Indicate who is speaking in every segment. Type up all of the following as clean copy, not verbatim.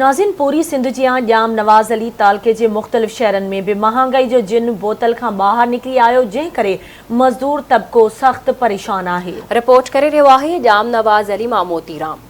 Speaker 1: ناظرين پوري سنڌ جيان ڄام نواز علي تعلقي جي مختلف شهرن ۾ به مهانگائي جو جن بوتل کان ٻاهر نڪري آيو جنهن ڪري مزدور طبقو سخت پريشان آهي.
Speaker 2: رپورٽ ڪري رهيو آهي ڄام نواز علي مان موتي رام.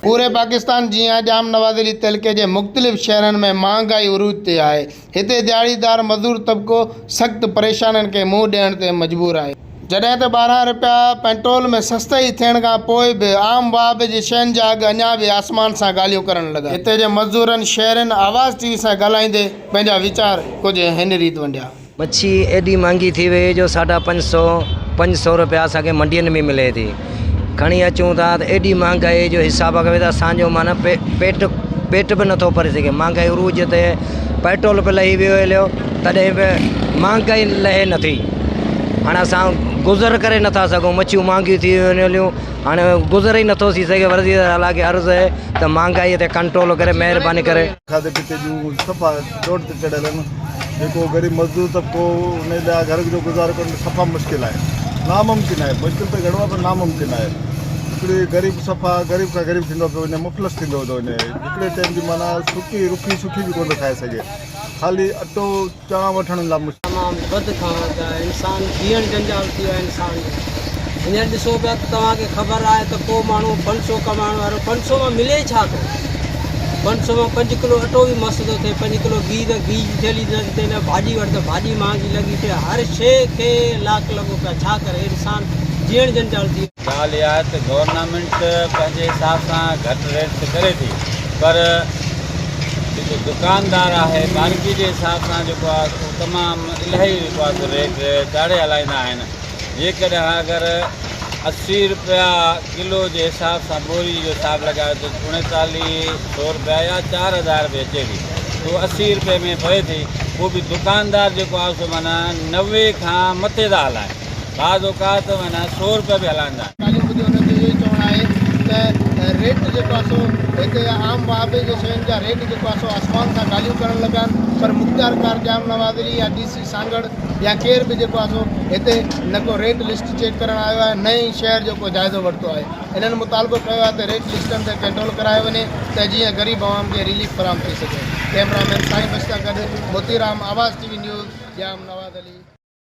Speaker 3: پوري پاڪستان جيان ڄام نواز علي تعلقي جي مختلف شهرن ۾ مهانگائي عروج تي آهي هتي دهاڙيدار مزور طبقو سخت پريشانين کي منهن ڏيڻ تي مجبور آهي. جڏهن ته 12 رپيا پيٽرول ۾ سستائي ٿيڻ کان پوء به عام واهپي جي شين جا اگهه اڃا به آسمان سان ڳالهيون ڪرڻ لڳا. هتي جي مزدورن شهرين آواز ٽي وي سان ڳالهائيندي پنهنجا ويچار ڪجهه هن ريت ونڊيا.
Speaker 4: مڇي ايڏي مهانگي ٿي وئي جو ساڍا پنج سو 500 رپيا اسان کي منڊين ۾ ملي ٿي کڻي اچون ٿا ته ايڏي مهانگائي جو حساب ڪيو ته اسان جو معنيٰ پيٽ پيٽ به نٿو ڀري سگهي مهانگائي عروج تي پيٽرول به لهي ويو هليو تڏهن به مهانگائي لهي نٿي هاڻي اسان گذر ڪري نٿا سگهون مڇيون مهانگيون ٿي ويون هليون هاڻي گذر ئي نٿو ٿي سگهي ورزي الله کي عرض آهي ته مهانگائي تي ڪنٽرول ڪري مهرباني ڪري.
Speaker 5: کاڌي پيتي جون صفا چوٽ تي چڙهيل آهن جيڪو غريب مزدور طبقو ان لاء گهر جو گذارو ڪرڻ صفا مشڪل آهي ناممڪن آهي مشڪل ته گهڻو آهي پر ناممڪن آهي هڪڙي غريب صفا غريب کان غريب ٿيندو پيو وڃي مفلس ٿيندو ٿو وڃي هڪڙي ٽيم جي معنيٰ سڪي رکي سکي به ڪونه ٿو کائي سگهي خالي اٽو چانهه وٺڻ لاء مشڪل.
Speaker 6: تمام وڌ کان وڌ آهي انسان جيئڻ جنجال ٿي ويو آهي انسان جو هينئر ڏسو پيا ته توهان کي خبر آهي ته ڪو ماڻهو 500 ڪمائڻ وارو 500 مان ملي ئي ڇا ٿو 500 مان پنج ڪلو اٽو به مس ٿو ٿئي پنج ڪلو گيهه ته گيهه جي ٿيلهي نه ٿي ٿئي نه ڀاڄي وٺ ته ڀاڄي مهانگي لڳي پئي هر شيء کي لاڪ لڳو پيو آهي ڇا ڪري انسان جيئڻ جنجال ٿي ويو.
Speaker 7: ڳالهه اها آهي ته گورنمينٽ پنهنجي حساب سان گهٽ ريٽ ته ڪري ٿي پر جيڪو دڪاندار آهي مارڪيٽ جي حساب سان جيڪو آهي اهو تمام الاهي جيڪو آهي سو ريٽ چاڙهي هلائيندا آهن جيڪڏهن اگر 80 روپيا ڪلو جي حساب سان ٻوري جو حساب لڳايو ته 3900 روپيا يا 4000 به اچي ٿي سو 80 روپئي ۾ پوي ٿي پوء به دڪاندار جيڪو آهي سو معنيٰ 90 کان مٿي ٿا هلائن بعض اوقات معنيٰ سو روپيا به هلائيندا آهن.
Speaker 3: ڳالهيون ٻڌي انهن جو اهو ئي چوڻ آهي ته ريٽ جيڪو آهي سو هتي عام واهپي جي شين جا ريٽ جيڪو آهي سو آسمان سان ڳالهيون ڪرڻ لڳا آهن پر مختيار ڪار ڄام نواز علي يا ڊي سي سانگهڙ يا ڪير به جيڪو آهي سو هتي نه ڪو ريٽ لسٽ چيڪ ڪرڻ آيو آهي نه ئي شهر جو ڪو جائزو ورتو آهي انهن مطالبو ڪيو آهي ته ريٽ لسٽن تي ڪنٽرول ڪرايو وڃي ته جيئن غريب عوام کي رليف فراهم ٿي سگهي ڪئميرا مين سائين بخش سان گڏ موتي رام آواز ٽي وي نيوز ڄام نواز علي.